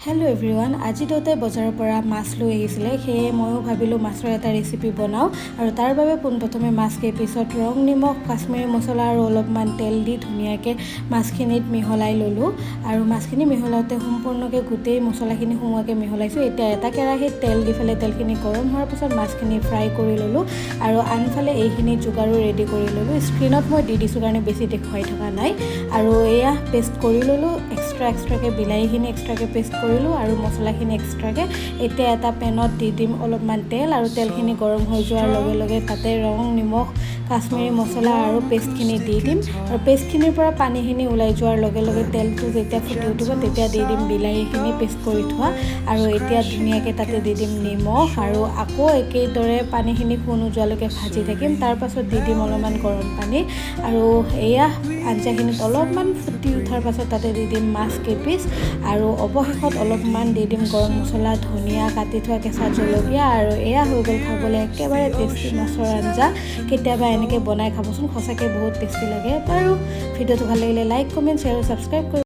Hello' everyone, আজি দেউতাই বজাৰৰ পৰা মাছ লৈ আহিছিলে। সেয়ে ময়ো ভাবিলোঁ মাছৰ এটা ৰেচিপি বনাওঁ আৰু তাৰ বাবে পোনপ্ৰথমে মাছ কেইপিছত ৰং নিমখ, কাশ্মীৰী মছলা আৰু অলপমান তেল দি ধুনীয়াকৈ মাছখিনিত মিহলাই ল'লোঁ। আৰু মাছখিনি মিহলাওঁতে সম্পূৰ্ণকৈ গোটেই মছলাখিনি সোমোৱাকৈ মিহলাইছোঁ। এতিয়া এটা কেৰাহীত তেল দি পেলাই তেলখিনি গৰম হোৱাৰ পাছত মাছখিনি ফ্ৰাই কৰি ল'লোঁ আৰু আনফালে এইখিনি যোগাৰো ৰেডি কৰি ল'লোঁ। স্ক্ৰীণত মই দি দিছোঁ কাৰণে বেছি দেখুৱাই থকা নাই। আৰু এয়া পেষ্ট কৰি ল'লোঁ এক্সট্ৰা এক্সট্ৰাকৈ, বিলাহীখিনি এক্সট্ৰাকৈ পেষ্ট কৰিলোঁ আৰু মছলাখিনি এক্সট্ৰাকৈ। এতিয়া এটা পেনত দি দিম অলপমান তেল আৰু তেলখিনি গৰম হৈ যোৱাৰ লগে লগে তাতে ৰং নিমখ, কাশ্মীৰী মছলা আৰু পেষ্টখিনি দি দিম। আৰু পেষ্টখিনিৰ পৰা পানীখিনি ওলাই যোৱাৰ লগে লগে তেলটো যেতিয়া ফুটি উঠিব, তেতিয়া দি দিম বিলাহীখিনি পেষ্ট কৰি থোৱা। আৰু এতিয়া ধুনীয়াকৈ তাতে দি দিম নিমখ আৰু আকৌ একেদৰে পানীখিনি নোযোৱালৈকে ভাজি থাকিম। তাৰপাছত দি দিম অলপমান গৰম পানী। আৰু এয়া আঞ্জাখিনিত অলপমান ফুটি উঠাৰ পাছত তাতে দি দিম মাছ কেইপিচ আৰু অৱশেষত অলপমান দি দিম গৰম মছলা, ধনিয়া, কাটি থোৱা কেঁচা জলকীয়া। আৰু এয়া হৈ গ'ল খাবলৈ একেবাৰে টেষ্টি মাছৰ আঞ্জা। কেতিয়াবা এনেকৈ বনাই খাবচোন, সঁচাকৈ বহুত টেষ্টি লাগে। বাৰু, ভিডিঅ'টো ভাল লাগিলে লাইক, কমেণ্ট, শ্বেয়াৰ আৰু ছাবস্ক্ৰাইব কৰিব।